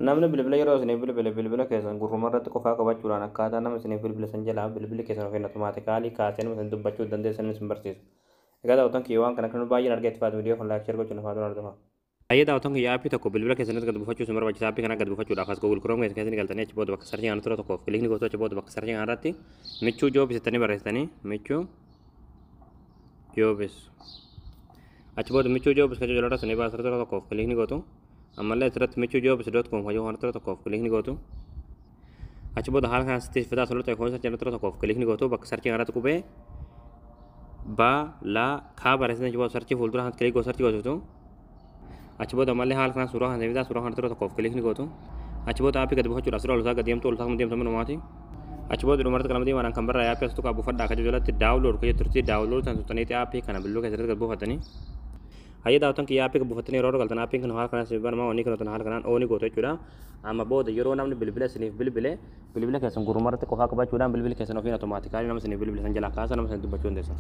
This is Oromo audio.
Namni bilbila yeroo isiniif bilbile bilbila keessan gurruma irratti qofaa qabachuudhaan akkaataa nama isiniif bilbile san jalaa bilbilli keessan ofiin automatically kaasee nama isin dubbachuu dandeessan isin barsiisa. Egaa daawwattoon kiyya, waan kana kan baay'een argee itti fayyadamu, viidiyoo kan like, share gochuun afaan hordofaa. Baay'ee daawwattoon kiyya, aappii tokko bilbila keessanitti gad buufachuu isin barbaachisa. Aappii kana gad buufachuudhaaf as Google Chrome keessa keessatti galtanii, achi booda bakka searchii kana tura tokkoof click ni gootu. Achi booda bakka searchii kana irratti Michuu Jobs jettanii barreessitanii, Michuu Jobs. Achi booda Michuu Jobs kan jedhu irratti ni baasa, tura tokkoof click ni gootu. Ammallee asirratti michuujobs.com kan jedhu tura tokkoof click ni gootu. Achi booda haala kanaan sitti fidaa soloota iPhone search tura tokkoof click ni gootu. Bakka searchii kanarratti qubee ba la kaa barreessanii, achi booda searchii fuuldura kan click gootu, searchii gootu. Achi booda ammallee haala kanaan suuraa kan fidaa, suuraa kana tura tokkoof click ni gootu. Achi booda aappii gadi buufachuudhaaf suuraa olsaa gadi deemtu, olsaa kan deemtu minumaati. Achi booda dhumarratti qalama diimaadhaan kan barraa'e aappii as tuqaa buufadhaa akka jalatti download kan jettu turti. Download kan tuqxaniiti aappii kana bilbiluu keessatti gad buufatanii. Hayyee daawwattoon kiyya, aappii buufattanii yeroo galtan aappiin kun haala kanaan isin banamaa, wanni kun haala kanaan on gootu jechuudha. Amma booda yeroo namni bilbila isiniif bilbile bilbila keessan gurrumarratti qofaa qabachuudhaan bilbila keessan ofiin automatically nama isiniif bilbile san jalaa kaasa nama isin dubbachuu dandeessan.